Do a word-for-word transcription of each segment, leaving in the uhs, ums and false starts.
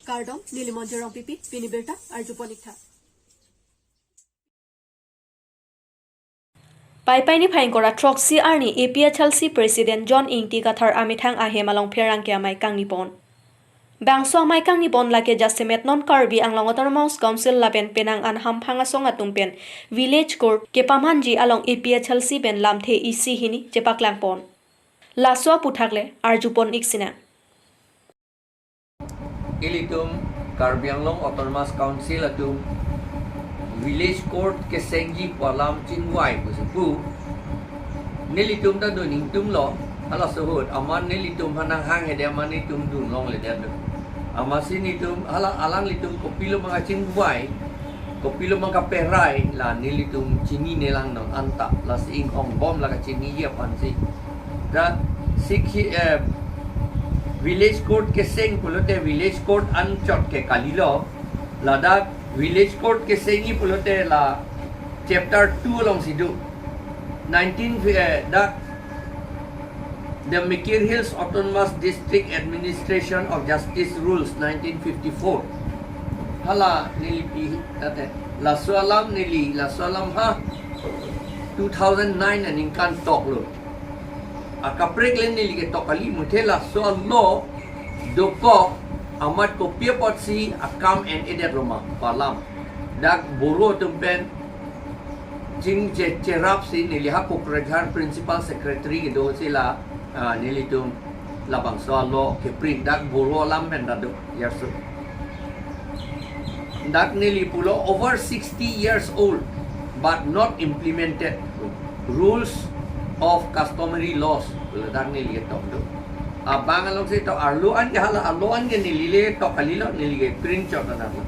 Kardom, neli Monjir Rongpipi, pini birta arjupon-iktha. Paipai niphai ingkoi ra throksi arni A P H L C President John Ingti Kathar amethang ahem along pherangke amei kangnipon. Bangso amei kangnipon lake jasemet non Karbi Anglong Autonomous Council lapen penang an hamphang asong atum pen Village Court kepamhanji along A P H L C pen lamthe isi hini chepaklangpon. Laso aputhak le arjupon-ik sinang. Ilitum Karbi Anglong Autonomous Council atum Village Court kesengji pu alam chingvai pusi pu. Nelitum ta dun ingtumlo, halaso ahut, amat nelitum aphan nanghang hede, amat nelitum dunlongledet lo. Amatsi nelitum, hala alanglitum kopilo ma kachingvai, kopilo ma kaperai, la nelitum chinine lang nang anta, lasi inghongbom la kachiniji aphansi. Dak six, eh, Village Court keseng pulote Village Court anchot ke kalilo. Ladak Village Court kesengji pulote la chapter two alongsi do. Nineteen, eh, dak The Mikir Hills Autonomous District Administration of Justice Rules nineteen fifty-four. Hala neli pi tate. Laso alam neli, laso alam ha two thousand nine aningkan toklo. Akaprek le neli ketok kali, muthe laso a-law dokok amat kopi apotsi akam en-edet lo ma pu alam. Dak Boro atum pen chingje cherapsi neli ha Kokrajhar Principal Secretary kedosi la, ah, nelitum labangso a-law keprint, dak Boro alam pen ta do, yarsu. Dak neli pulo over sixty years old but not implemented rules of customary laws. Pulo dak neli ketok do. Abang alongsi tok, arlo an ke hala, arlo an ke neli le tok kalilo, neli keprint chot anarlo.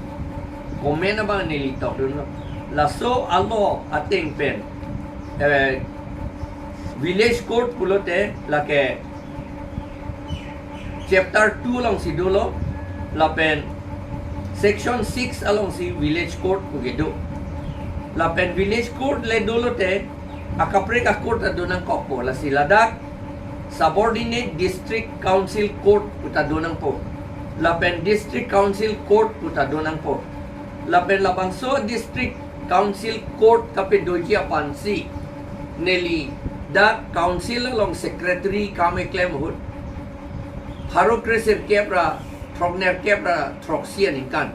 Comment abang neli tokdunlo. Laso a-law ateng pen, eh, Village Court pulote lake chapter two alongsi dolo, lapen section six alongsi Village Court pu kedo. Lapen Village Court le dolote akaprek a-court ta donangkokpo, lasi ladak Subordinate District Council Court pu ta donangpo. Lapen District Council Court pu ta donangpo. Lapen labangso District Council Court kapedoji aphansi neli dak council along secretary kam keklem ahut pharo kresirkep ra throknerkep ra throksi aningkan,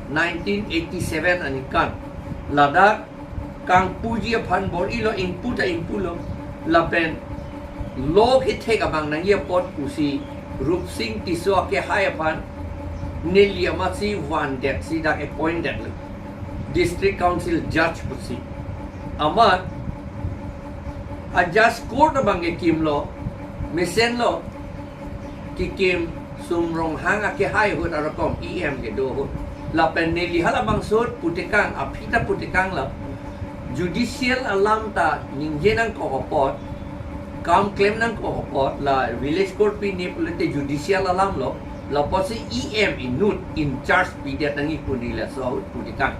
nineteen eighty-seven aningkan, ladak kangpuji aphan bor-ilo, ingpu ta ingpulo, lapen law kethek abang nangji apot pusi Rupsing Tisso akehai aphan neli amatsi vandetsi dak appoint detlo District Council Judge pusi. Amat a-judge court abang kekimlo, mesenlo, kekim Sum Ronghang akehai ahut arokom E M kedo ahut. Lapen neli halabangso ahut putekang, aphi ta putekanglo. Judicial alam ta ningje nangkok apot, kam klem nangkok apot, la Village Court pine pulote judicial alamlo. Lapotsi E M inut in charge pidet nangji pu neli laso ahut putekang.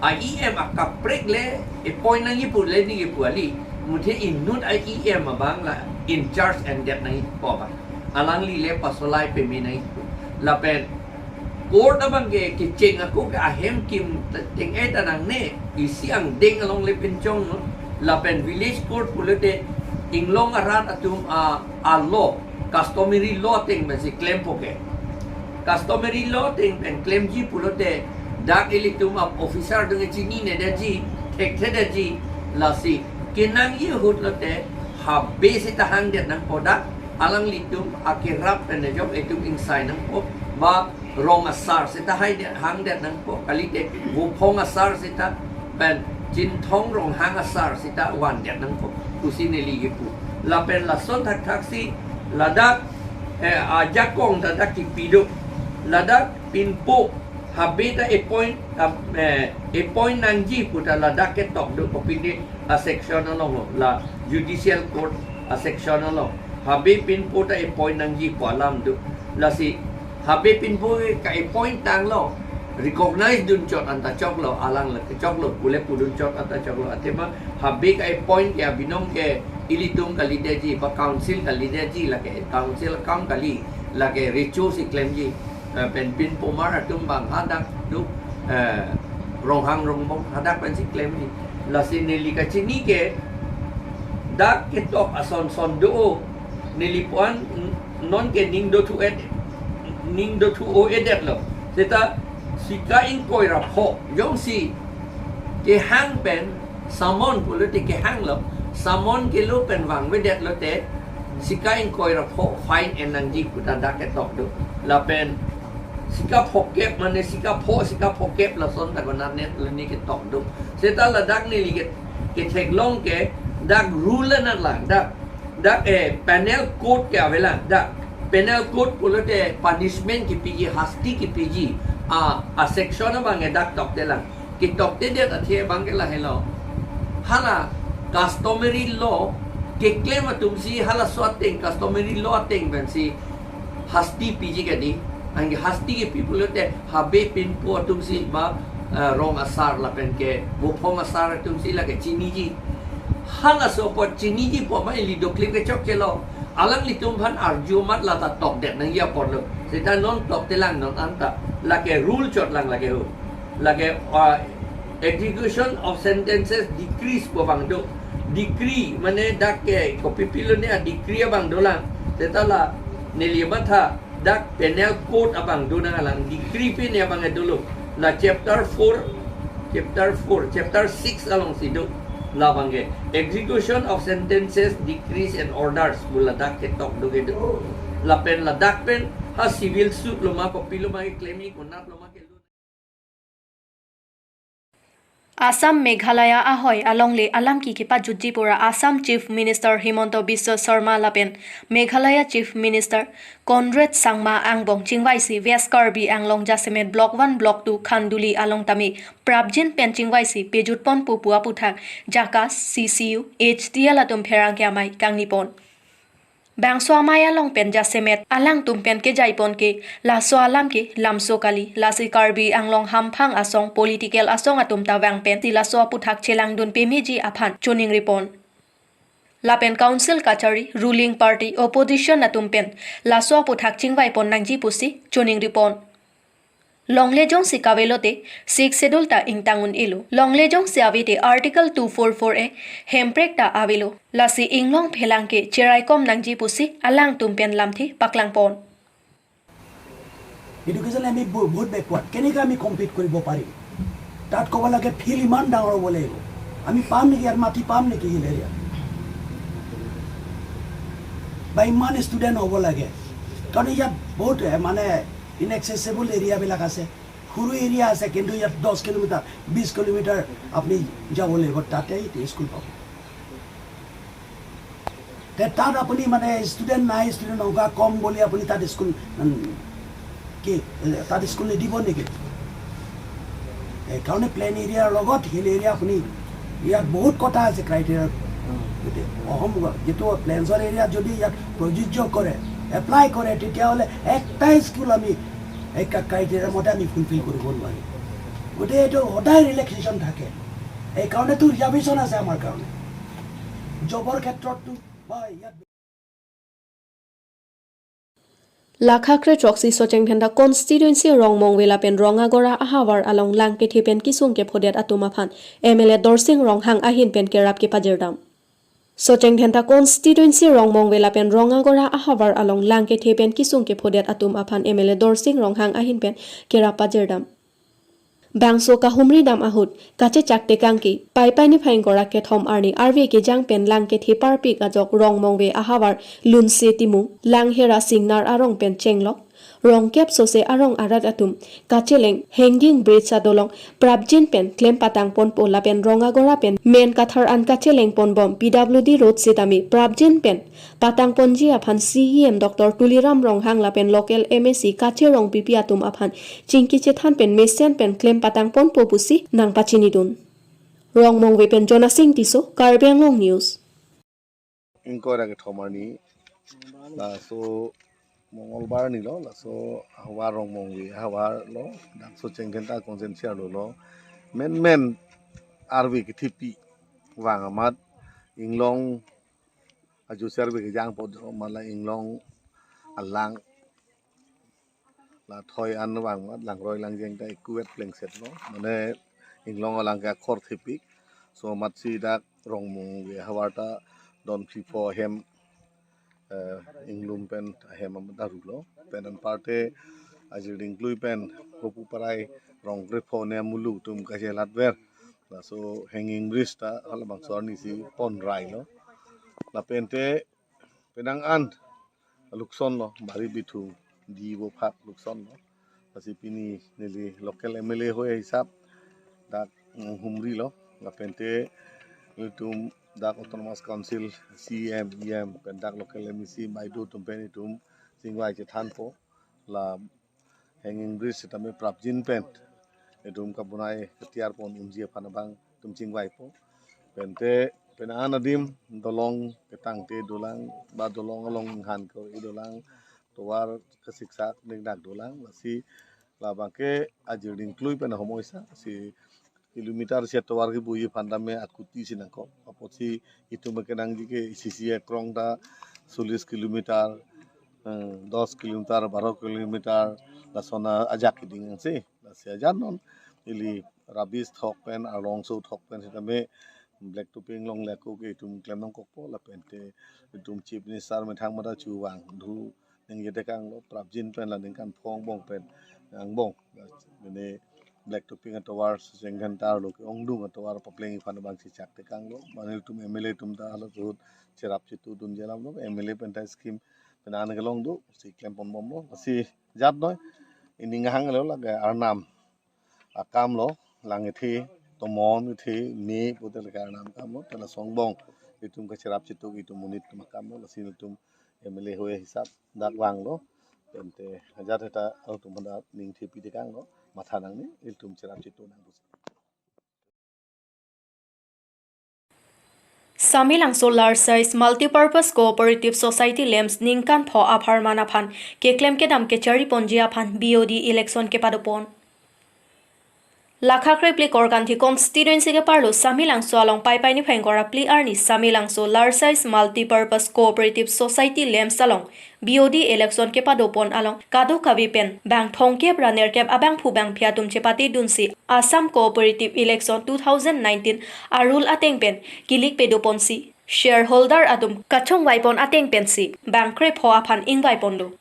A-E M akaprek le appoint nangji pu le neli kepu kali. Muthe inut a-E M abang la in charge endet nangji pu abang. Alangli le pasolai peme nangji pu. Lapen court abang ke kecheng ako ke ahem kim teng-e ta nangne, isi angdeng along le pinchonglo. Lapen Village Court pulote inglong arat atum a, a-law, customary law ateng pensi klempo ke. Customary law ateng pen klemji pulote dak ilitum a-officer atum chinine detji, thekthedetji, lasi kenangji ahut lote habe seta hangdet nangpo, dak alanglitum akerap pen ajok itum ingsai nangpo, ba rong asar seta haidet, hangdet nangpo, kalite vophong asar seta pen Chinthong Ronghang asar seta vandet nangpo pusi neli kepu. Lapen lason thakthaksi ladak, eh, ajakong ta dak kipi do. Ladak pinpo habe ta appoint, ah, eh, appoint nangji pu ta ladak ketok do, kopine a-section along lo, la Judicial Court a-section along. Habe pinpo ta appoint nangji pu alam do. Lasi habe pinpo ke ka-appoint tanglo, recognize dunchot anta choklo, alang le choklo, pule pudunchot anta choklo. Athema habe ka-appoint ke abinong ke ilitum kalidetji, ba council kalidetji, lake council akam kali, lake recho si klemji. Eh, pen pinpomar atum abang hadak do, eh, Ronghang Rongbong hadak pensi klemji. Lasi neli kachini ke dak ketok ason son do, neli puan n-, non ke ning dothu-et, ning dothu-o-edet lo. Seta sika ingkoi ra pho jongsi kehang pen summon pulote kehang lo, summon kelo pen vangvedet lote sika ingkoi ra pho fine en nangji pu ta dak ketok do. Lapen sika phokep, mane sika pho, sika phokep lason ta konat net luni ketok do. Seta ladak neli ke, ketheklong ke dak rule anat lang, dak, dak, eh, penal code ke avelang, dak penal code pulote punishment kepiji, hasti kepiji a, a section abang ke dak toktelang. Ketoktedet athe abang ke lahelo. Hala customary law keklem atumsi halaso ateng, customary law ateng pensi hasti piji kedi. Anke hasti kepi pulote habe pinpo atumsi ba, eh, rong asar lapen ke bophom asar atumsi lake chiniji. Halaso apot chiniji pu ma ili doklim kechok chelo. Alanglitum aphan arju amat lata tokdet nangji apor lo. Seta non toktelang non anta. Lake rule chot lang lake ho. Lake, ah, execution of sentences decrees pu abang do. Decree mane dak ke kopi pilone a decree abang dolang. Seta la neli matha dak penal code abang do nanglang, decree pen abang dolo. La chapter four, chapter four, chapter six alongsi do. Labang ke execution of sentences, decrees and orders pu ladak ketok do ke do. Lapen ladak pen ha civil suit lo ma kopi lo ma keklem-i konat lo ma ke. Assam Meghalaya ahoi alongle alam ke kepajutji pura Assam Chief Minister Himanta Biswa Sarma lapen Meghalaya Chief Minister Conrad Sangma angbong chingvaisi West Karbi Anglong jasemet Block one, Block two Khanduli along tame prapjin pen chingvaisi pejutponpo pu aputhak JACAS, CCU, HTL atum pherangke amei kangnipon. Bangso amei along pen jasemet alangtum pen kejaipon ke laso alam ke lamso kali, lasi Karbi Anglong hamphang asong, political asong atum ta vang pensi laso aputhak chelangdun pemeji aphan choningripon. Lapen council kachari, ruling party, opposition atum pen laso aputhak chingvaipon nangji pusi choningripon. Longle jongsi kavelote Sixth Schedule ta ingtang un-elo. Longle jongsi avete Article two four four A hemprek ta avelo. Lasi inglong phelang ke cheraikom nangji pusi alangtum pen lamthe paklangpon. Education আমি ব-, বহুত backward। কেনেকে আমি compete কৰিব পাৰিম? তাত ক'ব লাগে field ইমান ডাঙৰ হ'ব লাগিব। আমি পাম নেকি ইয়াত, মাটি পাম নেকি হিল এৰিয়া? বা ইমান ষ্টুডেণ্ট হ'ব লাগে? কাৰণ ইয়াত বহুত, এ, মানে ইনএক্সেচেবল এৰিয়াবিলাক আছে, সৰু এৰিয়া আছে, কিন্তু ইয়াত দহ কিলোমিটাৰ, বিশ কিলোমিটাৰ আপুনি যাব লাগিব, তাতেই স্কুল পাব। তে তাত আপুনি মানে ষ্টুডেণ্ট নাই, ষ্টুডেণ্ট সংখ্যা কম বুলি আপুনি তাত স্কুল, উম, কি, এ, তাত স্কুল নিদিব নেকি? এইকাৰণে প্লেন এৰিয়াৰ লগত হিল এৰিয়া আপুনি, ইয়াত বহুত কথা আছে ক্ৰাইটেৰিয়াৰ। গতিকে অসম যিটো প্লেনছৰ এৰিয়াত যদি ইয়াত প্ৰযোজ্য কৰে, এপ্লাই কৰে, তেতিয়াহ'লে একটা স্কুল আমি, এই ক্ৰাইটেৰিয়াৰ মতে আমি ফুলফিল কৰিব নোৱাৰিম। গতিকে এইটো সদায় ৰিলেক্সেশ্যন থাকে। এইকাৰণেতো ৰিজাৰ্ভেশ্যন আছে আমাৰ কাৰণে। জবৰ ক্ষেত্ৰততো বা ইয়াত Lakha kre throksi Socheng Dhenta constituency Rongmongve lapen Rongagora ahavar along lang kethe pen kesung kephodet atum aphan M L A Dorsing Ronghang ahin pen kerap kepajirdam. Socheng Dhenta constituency Rongmongve lapen Rongagora ahavar along lang kethe pen kesung kephodet atum aphan M L A Dorsing Ronghang ahin pen kerap pajirdam. Bangso kahumri dam ahut kachechak tekang ke Paipai niphai ingkoi ra kethom arni arve kejang pen lang kethe parpik ajok Rongmongve ahavar Lunse Timung, Langhera Singnar arong pen chenglok Rongkep Sose arong arat atum kacheleng hanging bridge adolong prapjin pen klem patangponpo lapen Rongagora pen Menkathar an kachelengponbom P W D road sitame prapjin pen patangponji aphan C E M Doctor Tuliram Ronghang lapen local M A C Kache Rongpipi atum aphan chingki chethan pen mesen pen klem patangponpo pusi nangpachinidun. Rongmongve pen Jonasing Tisso, Karbi Anglong News. Ingkoi ra kethom arni, laso Mongolbar arni lo, laso ahavar Rongmongve ahavar lo, dak Socheng Dhenta constituency arlo lo, menmen arve kethe pi vang amat inglong ajo si arve kejang apot mala inglong alang la thoi an vang mat langroi langjeng ta ekuet plengset lo. Mane inglong alang ke akhor thepik. So amatsi dak Rongmung ke havar ta don phli pho ahem, eh, inglum pen ahem amat aru lo. Pen anparte ajir dingklui pen Hopu Parai Rongkrepho ne amulu atum kachelatver. Laso hanging bridge ta halabangso arnisi pon rai lo. Lapente penang an lukson lo, bari bithung di bo phak lukson lo. Lasi pini neli local M L A ahoi hisap dak, mm, humri lo. Lapente itum dak Autonomous Council C M, E M, pen dak local M A C baido atum pen itum chingvai chethanpo. La hanging bridge sitame prapjin pen itum kabonai ketiar pon unji aphan abang itum chingvaipo. Pente pen an adim dolong ketangte dolang, ba dolong along inghan ke-e dolang, tovar kesiksak ningdak dolang. Lasi labang ke ajir dingklui pen ahom oisa si kilometer si tovar kebu-i aphan tame akuti si nangkok. Apotsi itum kenangji ke sisi akrong ta solis kilometer, eh, dos kilometer, baro kilometer, lason ajak keding si. Lasi ajat non ili rubbish thok pen, arlongso thok pen sitame black topping longle ako ke itum klem nangkokpo. Lapente itum Chief Minister methang mata chevangdun ningjetekanglo, prapjin pen la ningkan pho angbong pen angbong ini black topping atovar sengkhan tar lo ke ongdung atovar papleng aphan abang chechaktekanglo. Mane itum M L A atum ta hala tuhut cherap chetudun jelam lo, M L A pen ta scheme pen an kelong do si klem ponbomlo. Si ajat noi, ining hang lo lake arnam akam lo, lang ethe, tomon ethe, me pute lake arnam akam lo, te laso angbong itum kacherap chetu itum monit atum akam lo. Lasi itum M L A ahoi hisap dak vanglo. Pente ajat heta atum handa ning thepi tekanglo, matha nangne, itum cherap chetu nang pusi. Samelangso Large Size Multipurpose Cooperative Society LAMPS ningkan pho apharman aphan keklem kedam kechari ponji aphan B O D election kepadopon. Lakha krephli Korkanthi constituency keparlo Samelangso along Paipai niphai ingkoi ra phli arni Samelangso Large Size Multipurpose Cooperative Society LAMPS along B O D election kepadopon along kadokave pen bang thomkep ra nerkep abangphu bangphi atum chepatedunsi Assam Cooperative Election two thousand nineteen arule ateng pen kilik pedoponsi shareholder atum kachongvaipon ateng pensi bang krepho aphan ingvaiponlo.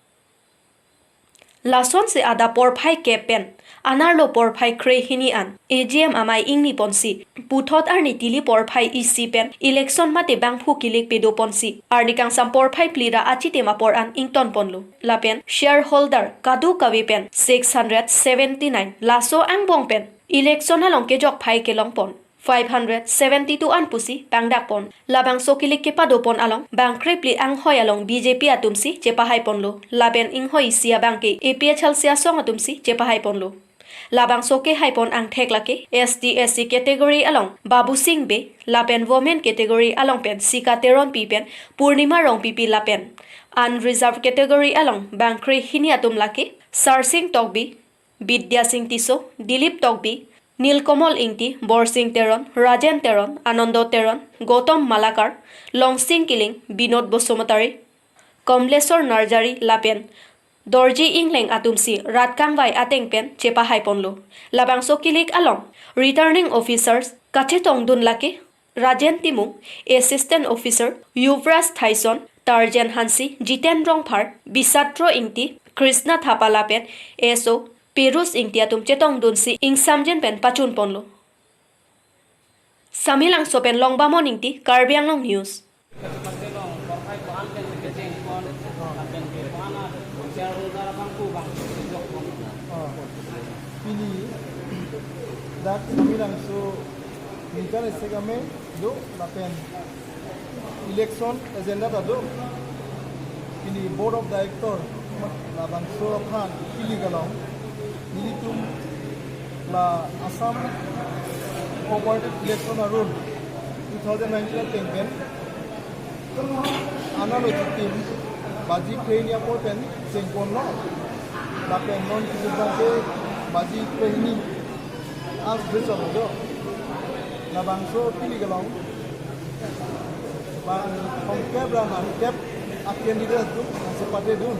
Lasonsi adap porphai kep pen anerlo porphai krehini an A G M amei ingniponsi puthot arni tili porphai isi pen election mate bangphu kilik pedoponsi arni kangsam porphai phli ra achitim apor an ingtonponlo. Lapen shareholder kadokave pen six hundred seventy nine, laso angbong pen election along kejokphai kelongpon five hundred seventy two an pusi pangdakpon. Labangso kilik kepadopon along bang krephli anghoi along B J P atumsi chepahaiponlo. Lapen inghoi isi abang ke A P H L C asong atumsi chepahaiponlo. Labangso kehaipon angthek lake S T S C category along Babusing Bey, lapen women category along pen Sika Teronpi pen Purnima Rongpipi lapen unreserved category along bang krehini atum lake Sarsing Tokbi, Bidya Sing Tisso, Dilip Tokbi, Nilkomol Ingti, Borsing Teron, Rajen Teron, Anando Teron, Gautam Malakar, Longsing Kiling, Binod Basumatary, Komlesor Narjari lapen Dorji Engleng atumsi rat kangvai ateng pen chepahaiponlo. Labangso kilik along returning officers kachetongdun lake Rajen Timung, Assistant Officer Yuvraj Thaison, Tarjen Hanse, Jiten Rongphar, Bisatro Ingti, Krishna Thapa lapen S O Perus Ingti atum chetongdunsi ingsamjin pen pachunponlo. Samelangso pen Longbamon Ingti, Karbi Anglong News. Pini dak Samelangso ningkan isi kami do lapen election agenda ta do. Pini Board of Director labangso aphan kilik along nelitum la Assam Cooperative Election Arule two thousand nineteen ateng pen anerlo achitim baji krehini apor pen chengponlo. Lapen non kisu bangke baji krehini as besok jo. Labangso kilik along bang thomkep ra nerkep a candidate atum chepatedun.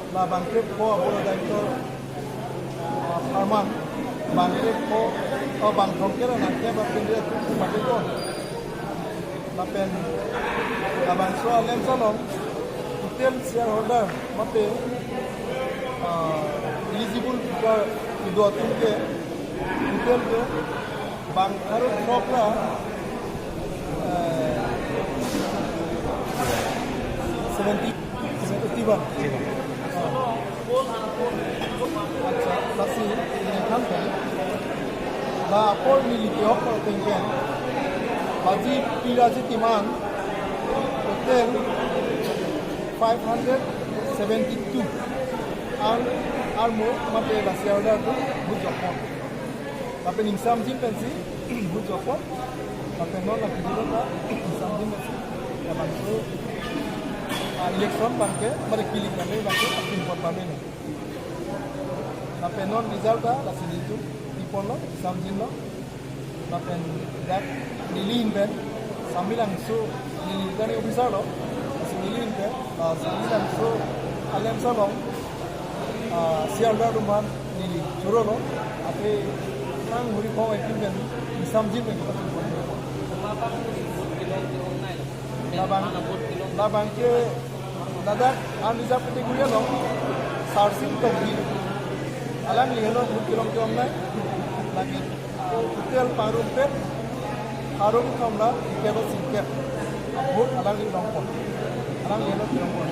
La bangkrepho apor adai to, ah, apharman, bangkrepho, oh, bangthrongkep anat ke ba pindri atum mati ko. Lapen labangso alam along total shareholder mate, ah, eligible voter kedo atum ke total ke bang pharo throk ra, eh, seventy, seventy-one. Accha, lasi, eh, kan kan. La apor neli kehok apor ateng pen, baji pira ji timan, total five hundred seventy-two. An, armo mate la shareholder atum vote jokpon. Lapen ingsamjin pensi vote jokpon. Lapen non la kejut ta ingsamjin pensi labangso, ah, election abangke, mari kilik kali abangke, akin pot pame ni. Lapen non result ta lasi nelitum piponlo, ingsamjinlo. Lapen dak neli ahin pen, Samelangso, neli returning officer lo, lasi neli ahin pen, ah, Samelangso alam along, ah, shareholder atum aphan neli chorolo, ate nang huri phong ekin pen, ingsamjin pen kita semua. Labang, labangke ladak unreserved category along Sarsing Tokbi, alangli henlo vote kelong kelongnei. Lake total pangrumpet pharo kethom ra kethom singkep vote alangli longpon. Alangli henlo kelongpon.